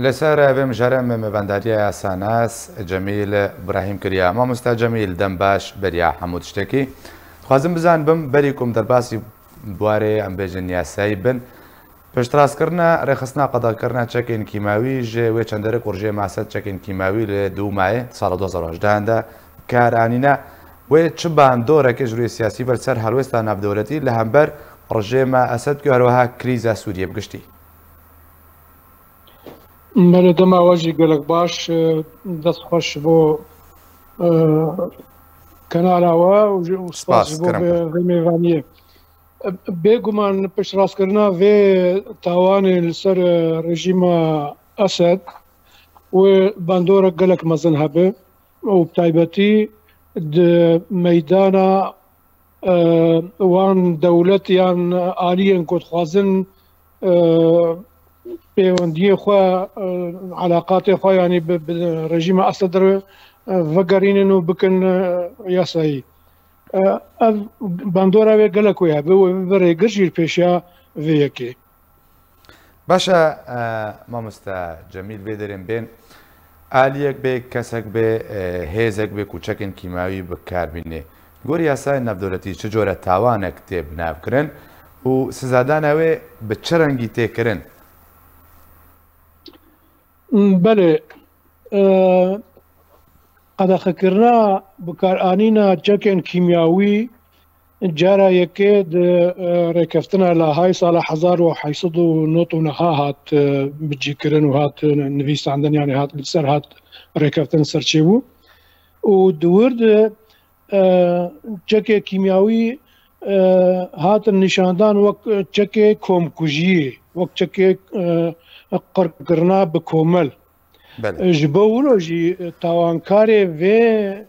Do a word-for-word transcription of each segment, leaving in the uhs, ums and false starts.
Li ser vê mijarê me mêvendariya yasanaş Cemîl Brahîm kiriya. Mamoste Cemîl, dem baş beriya hemû tiştekî. Dixwazim bizanibim, berî ku em derbasî buwarê, em bêjin, yasayî bin, piştrastkirina rêxistina qedexekirina çekên kîmawî ji wê çenderê ku rejîma Esed çekên kîmawî li dûmayê sala du hazar û hejdeh de kar anîne, wê çi bandoreke ji rûyê siyasî ve li ser helwêsta navdewletî li hember rejîma Esed bike, her wiha krîza Sûriyê bi giştî? Belê, dema we jî gelek baş, e, dest xweş ji bo, e, kanala we û ji, û spas ji bo vê mêvaniyê. E, bêguman piştrastkirina vê tawanê li ser, e, rejîma Esed wê bandorek gelek mezin hebe û bi taybetî di meydana e, wan dewlet yan aliyên ku dixwazin, e, pêwendiyê xwe, e, eleqatê xwe, yanî bi, bi rejîma Esed re, e, vegerînin û bikin, e, yasayî. E, ev bandora wê gelek wê hebe, wê bibe rêgir jî li pêşiya vê yekê. Baş e, e, mamoste Cemîl, vê derên bên aliyek bê, kesek bê, e, hêzek bê ku çekên kîmawî bi kar bînê. Li gor yasayên navdewletî çi cure tawanek tê binavkirin û sizadana wê bi çi rengî tê kirin? Belê, e, qedexekirina bikaranîna çekên kîmyawî cara yekê di, e, rêkeftina Lahayê sala hezar û heşt sed û nod û neh hat, e, bicîkirin û hat, e, nivîsandin, yanî hat, li ser hat rêkeftin ser çêbû. Û di wir de, e, çekê kîmyawî, e, hatin nîşandan wek çekê komkujiyê, wek çekê, e, qirkirina bi komel. Belê. E, ji bo wilo jî, e, tawankarê vê,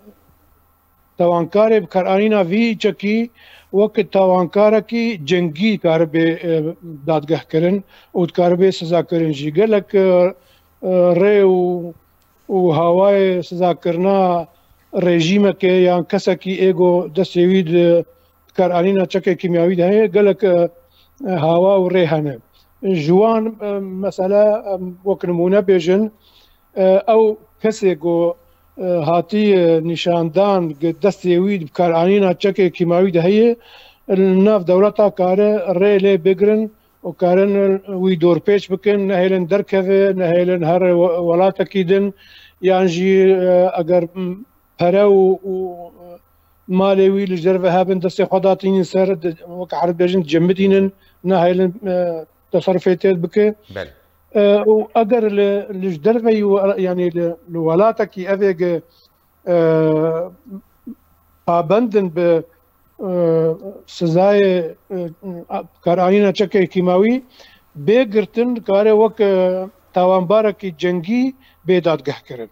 tawankarê bikaranîna vî çekî wek tawankarekî karibe, e, dadgehkirin û dikaribe sizakirin jî. Gelek, e, e, rê û, û hawayê sizakirina rejîmekê yan kesekî ê ku destê wî di bikaranîna çekê kîmyawî de heye, gelek, e, e, hawa û rê hene. Ji wan, e, mesela, em wek nimûne bêjin, e, ew kesê ku, e, hatî, e, nîşandan ku destê wî di bikaranîna çekê kîmawî de heye, li nav dewleta kare rê lê bigirin û karin wî dorpêç bikin, nehêlin derkeve, nehêlin here we-, welatekî din, yan jî, e, eger, m, pere û, û, e, malê wî li derve hebin, destê xwe datînin ser, di, wek erib bêjin, cemidînin, nehêlin, e, teserufê tê bike. Belê. E, û eger li, li ji derveyî we-, yanî li, li welatekî evê ge, e, pabendin bi, e, sizayê, e, karanîna çekê kîmawî bê girtin, dikare wek, e, tawanbarekî cengî bê dadgehkirin.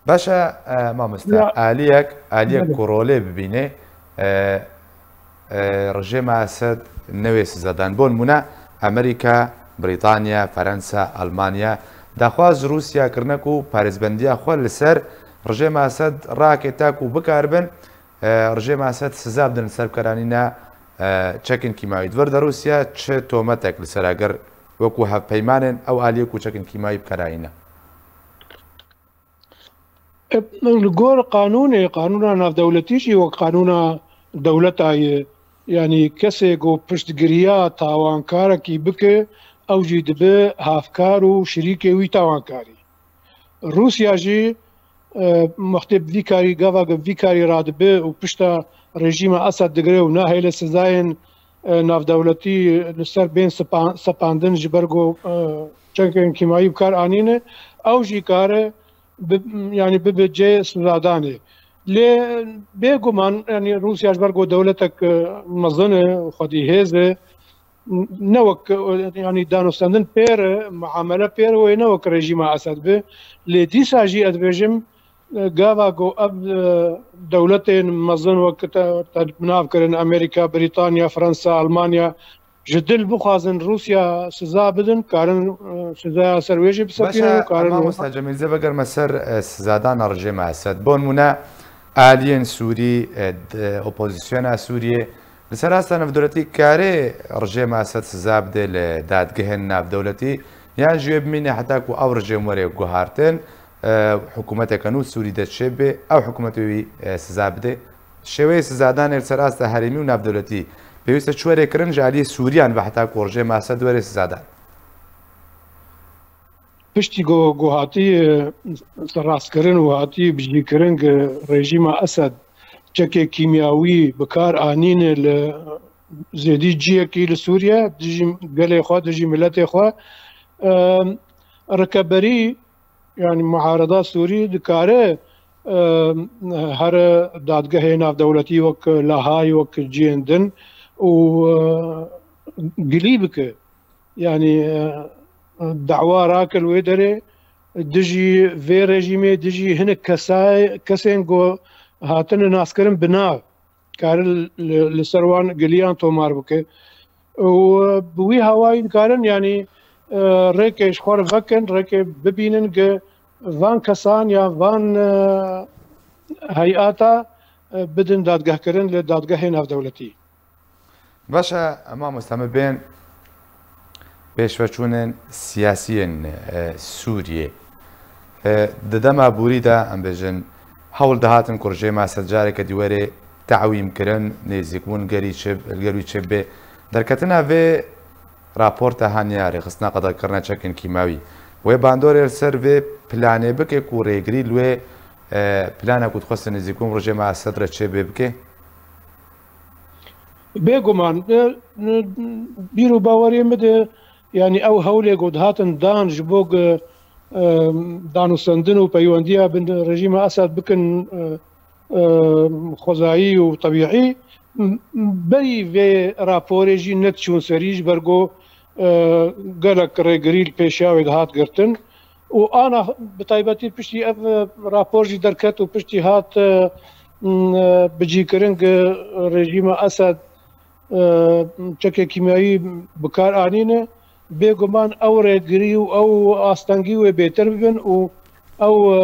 Baş e, e, mamoste. Ya. Aliyek, aliyek Belê. Ku rolê bibîne, e, e, rejîma Esed newê sizadan. Bo nimûne, Amerîka, Brîtanya, Ferensa, Almanya daxwaz ji Rûsya kirine ku parêzbendiya xwe li ser rejîma Esed rakête ku bikaribin, e, rejîma Esed siza bidin li ser bikaranîna, e, çekên kîmawî. Di vir de Rûsya çi tometek li ser agir wekû hevpeymanên ew aliyê ku çekên kîmawî bikaranîne? Li gor qanûnê, qanûna navdewletî jî wek qanûna dewleta ye. Yanî kesê ku piştgiriya tawankarekî bike, ew jî dibe hevkar û şirîkê wî tawankarî. Rûsya jî, e, wextê bi vî karî, gava ku bi vî karî radibe û pişta rejîma Esed digire û nahêle sizayên, e, navdewletî li ser bên sepa-, sepandin ji ber ku, e, çekên kîmayî bi kar anîne, ew jî kare bi, yanî bibe cê sizadanê. Lê bêguman, yanî Rûsya ji ber ku dewletek, e, mezin e, xwedî hêz e, ne wek, e, yanî danûstendin pêr e, muamele pêr e, wê ne wek rejîma Esed be. Lê dîsa jî ez dibêjim, e, gava ku ev, e, dewletên mezin wek te, te bi nav kirin, Amerîka, Brîtanya, Fransa, Almanya, ji dil bixwazin Rûsya siza bidin, karin, e, sizaya ser wê jî bisepînin û karin. Mamosta Cemîl, zê vegerme ser, e, sizadana rejîma Esed. Bo nimûne, aliyên Sûrî, e, d-, opozisyona Sûriyê li ser asta navdewletî karê rejîma Esed siza bide li dadgehên navdewletî, Yan jî wê bimîne heta ku ew rejîm were guhartin, e, hikûmeteke nû Sûrî de çêbe, ew hikûmetê wî, e, siza bide. Şêweyê sizadanê li ser asta herêmî û navdewletî pêwîst e çi were kirin ji aliyê Sûriyan ve heta ku rejîma Esed were sizadan? Piştî ku, ku hatî, e, serrastkirin û hatî bijîkirin ku rejîma Esed çekê kîmyawî bi kar anîne li zêdî cihekî li Sûriye, dijî gelê xwe, dijî miletê xwe, e, rikeberî, yanî muareda Sûrî dikare, e, here dadgehê navdewletî wek Lahay, wek cihên din û, e, gilî bike. Yanî, e, dawa rake li wê derê dijî vê rejîmê, dijî hinek kesay-, kesên ku hatine naskirin bi nav, kare li, li ser wan giliyan tomar bike. Û bi wî hawayî dikarin, yanî, e, rêkê ji xwe re vekin, rêkê bibînin ku van kesan ya van, e, heyata, e, bidin dadgehkirin li dadgehê navdewletî. Baş e, mamoste, me bên pêşveçûnên siyasiyên, e, Sûriyê. E, di dema borî de, em bêjin, hewl dihatin ku rejîma Esed careke dî were te'wîm kirin, nêzîkbûn gerî çi, li gel wî çi bê. Derketina vê raporta haniya rêxistina qedexkirina çekên kîmawî, wê bandorê li ser vê planê bike ku rêgirî li wê, e, plana ku dixwestin nêzîkbûn rejîma Esed re çêbê bike? Bêguman, e, e, bîr û baweriyê min de, yanî ew hewlê ku dihatin dan ji bo ku, e, danûstendin û peywendiya bin rejîma Esed bikin, e, e, xwezayî û tebîî, m-, berî vê raporê jî nediçûn serî, ji ber ku, e, gelek rêgirî li pêşiya wê dihat girtin. Û ana bi taybetî piştî ev, e, rapor jî derket û piştî hat, e, m, e, bicîkirin ku rejîma Esed, e, çekê kîmyayî bi kar anîne, bêguman ew rêgirî û ew astengî wê bêtir bibin û ew, e,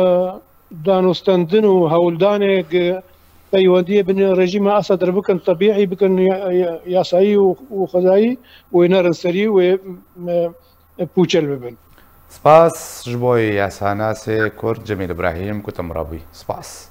danûstendin û hewldanê ku peywendiyê bin rejîma Esed re bikin, tebîî bikin, ya-, ya-, yasayî û, û xwezayî, wê nerin serî, wê, e, pûçel bibin. Spas ji bo yasanasê Kurd Cemîl Îbrahîm ku tu min re bûyî. Spas.